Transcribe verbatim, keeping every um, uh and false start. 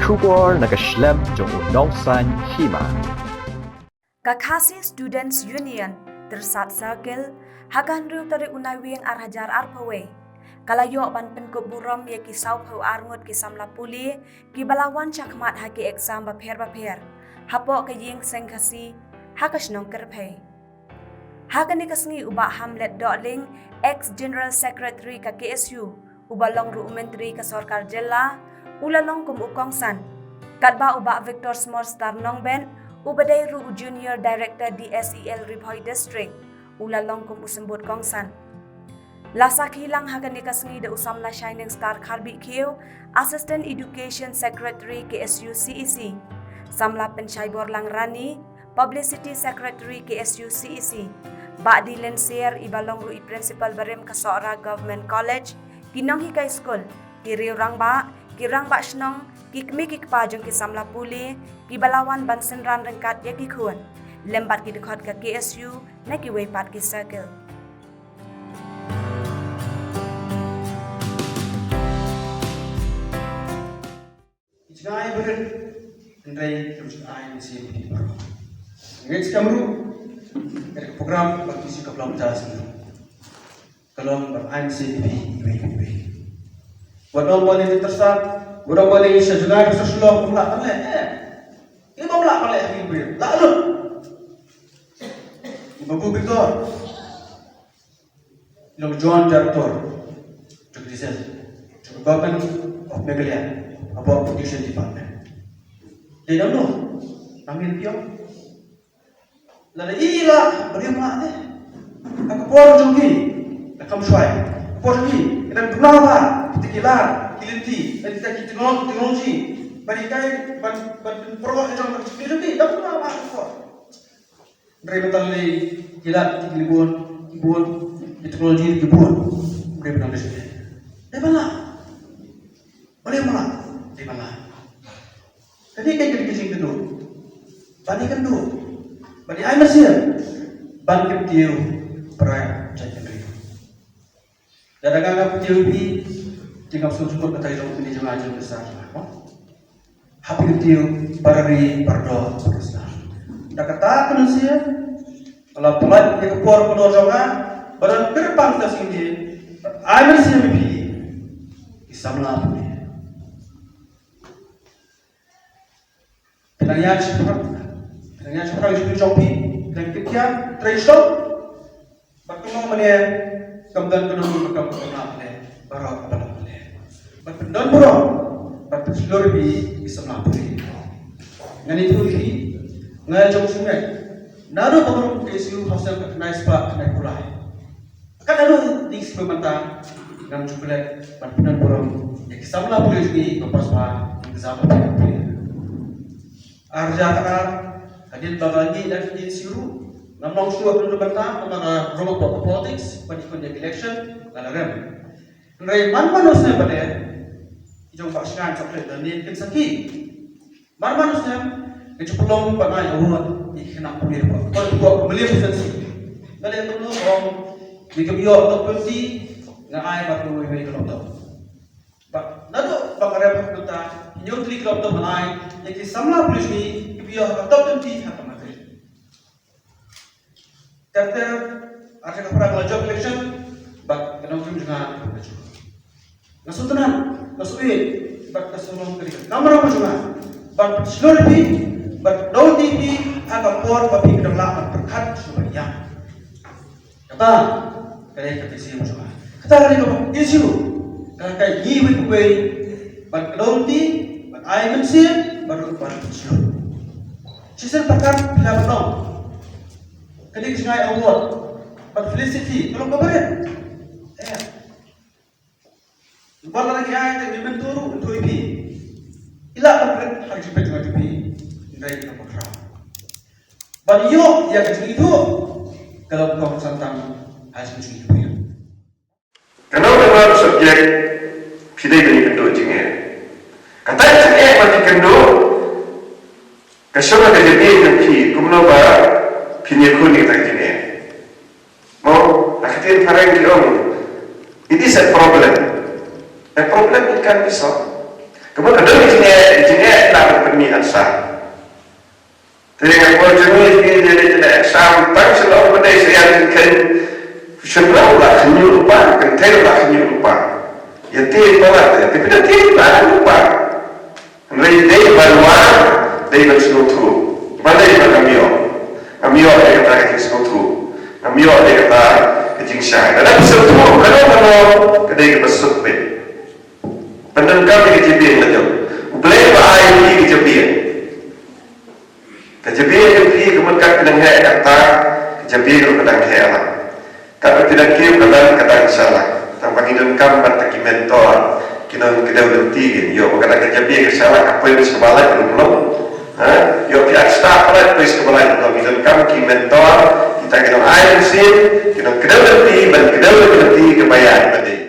Khubor na ka shlem jong u nongsan hima. Ka Khasi Students Union, Tyrsad Circle, ha ka hynriew tarik u Naiwieng ar hajar arphew wei, ka la ïoh ban pynkup burom ïa ki sawphew ar ngut ki samla pule kiba la wan shakhmat ha ki exam bapher bapher hapoh ka ïing seng Khasi ha ka shnong Kyrphei. Ha kane ka sngi u Bah Hamlet Dohling, ex General Secretary ka K S U, uba long ruh u Myntri ka Sorkar Jylla, u la long kum u kongsan. Katba u Bah Victor Smorstar Nongbet, uba dei ruh u Junior Director D S E L Ri Bhoi District, u la long kum u symbud kongsan. La sakhi lang ha kane ka sngi da u samla Shining Star Kharbihkhiew, Assistant Education Secretary K S U C E C, samla Pynshaiborlang Rani, Publicity Secretary K S U C E C, Bah Dylan Sier, iba long ruh i Principal barim ka Sohra Government College, ki nonghikai skul, ki riew rangbah, ki rangbah shnong, ki kmie ki kpa jong ki samla pule kiba la wan ban synran ryngkat ïa ki khun, lem bad ki dkhot ka K S U na kiwei pat ki circle. Ki jngai barit, hynrei kim jngai mynsiem ïa ki baroh. Ngeit skhem ruh, ka program ba ki shu ka plam ja sngewthuh, ka long ban ai mynsiem ïa phi iwei pa iwei. Wat ong ba lei tyrsad, wat ong ba lei sha jngai sha shlok, ym lah ban leh, eh. Ki bym lah ban leh ha ki briew, lah lut. Babu Victor, long Joint Director jong ka D C L, jong ka Government of Meghalaya, hapoh Education Department. Dei nangno? Nang ngin biang. Lada i la, ba dei ma te. Ha ka por jong ki, la kam shwai. Ka por jong ki, ka dang duna ba, kita ki lar, ki lynti, kita ki teknol-, teknoloji. Ba dei kai, ban, ban, ban pro jong, ban jong ki, dang duna ba ka por. Hynrei mynta lei ki lad ki bun, ki bun, ki teknoloji ki bun. Hynrei mynta lei. Dei ban lah. Balei mynta? Dei ban lah. Kane ka dei ka jingkynduh. Ban ïakynduh. Ban ai mynsiem. Ban kyntiew para jait bynriew. Lada nga ngam kyntiew ïa phi, te ngam sngewthuh kata ka jong phi, jong nga, jong ka sar jong nga, mo? Hap kyntiew para ri, para doh, para sar. Da kata ka mynsiem, nga la pynlait ïa ka por ka dor jong nga, ba don kyrpang ka sngi, ai mynsiem ïa phi, ki samla pule. Phi nang ïaid shaphrang, phi nang ïaid shaphrang jong phi, phi nang kit khian, trei shong. Bad kumno mynne, kam don kano kano kam kano pule, baroh kano pule. Bad pyndon burom, bad pynshlur ïa phi ki samla pule. Ngan ïathuh ïa phi, nga jong sngewbha. Naduh ba nga rung K S U hostel ka khyndai spah khyndai phew lai. Kat haduh dei shu mynta, ngam ju klet ban pynbun burom ïa ki samla pule jong ngi ba pass pass exam ba pule. Ar hajar ar, hadien ba nga ngeit da ka K S U ruh, ngam long shuh haduh mynta, namar nga rung hapoh politics, ban ïakhun ïa ka election, nga la rem. Hynrei man man u snem ba dei, ki jong ba shngain chocolate da nin kin saki. Mar mar u snem, nga ju pynlong ban ai award ïa ki khynnah pule ba, ba, ba, ba, million percent si. Nga dei pynlong ong, ïa ki ïoh top twenty, nga ai ba pynlong wei wei ka top top. Ba, naduh ba nga rem mynta, hynñiew tylli ki top top nga ai, ïa ki samla pule jong ngi, ki ïoh ka top twenty ha ka matric. Ter ter, ar hajar arphew phra la jop election, bad ka nongrim jong nga ka jop. Nga sngewtynnat, nga sngewïeit, bad nga sngewlong ka dei ka kamram jong nga ban pynshlur ïa phi, ban kdew ïa phi ha ka por ba phi dang lah ban pyrkhat shuh ban ïam. Kata ka dei ka vision jong nga. Kata ka dei ka vision. Ka dei ka ngi wei pa wei ban kdew ïa phi, ban ai mynsiem, ban ruh ban pynshlur. Shisien pyrkhat phi la ban long. Ka dei ka jngai award. Bad felicity, ka long kaba rit. Eh. Bad lada ki ai te ki mentor ruh, mentor ïa phi. I lah ban rit ha ka jingpeit jong phi. Hynrei kaba khraw. Ban ïoh ïa ka jingithuh. Ka long kaba kongsan tam ha ka jingithuh. Kano kano ka subject phi dei ban ïakynduh jingeh. Kata ka jingeh ba phi kynduh ka shong ha ka jingeh jong phi kumno ba phin ïakhun ïa kata ka jingeh. Mo, ha ka ktien phareng ki ong, it is a problem. A problem it can be solved. Kumno ka don ka jingeh, ka jingeh answer. Te nga por jong ngi ki dei dei exam tang shalom ba dei sa ïa ki khein. Shynraw la khynñiuh lypa, kynthei la khynñiuh lypa. Ïa te palat te, te phi da te ba lypa. Hynrei dei ban wan, dei ban sngewthuh. Ba dei ban ngam ïoh. Ngam ïoh ïa kata ka jingsngewthuh. Ngam ïoh ïa kata ka jingshai. Lada phi sngewthuh kano kano, ka dei kaba suk beit. Pyndonkam ïa ka jabieng la jong. U Blei ba ai ïa phi ka jabieng. Ka jabieng jong phi ka mut kat phi dang heh kata, ka jabieng ruh ka dang heh lang. Katba phi dang kiew ka dang, ka dang sha la. Tang ba ngi donkam bad ki mentor, ki nongkdew lynti, kin ïoh ba ka dang ka jabieng ka sha la, ka poi sha ba lait ruh long. Ha? Ïoh phi ai stad ba lait, poi sha ba lait ruh long. Ngi donkam ki mentor, kita ki nongai mynsiem, ki nongkdew lynti, ban kdew lynti kaba ïaid ba dei.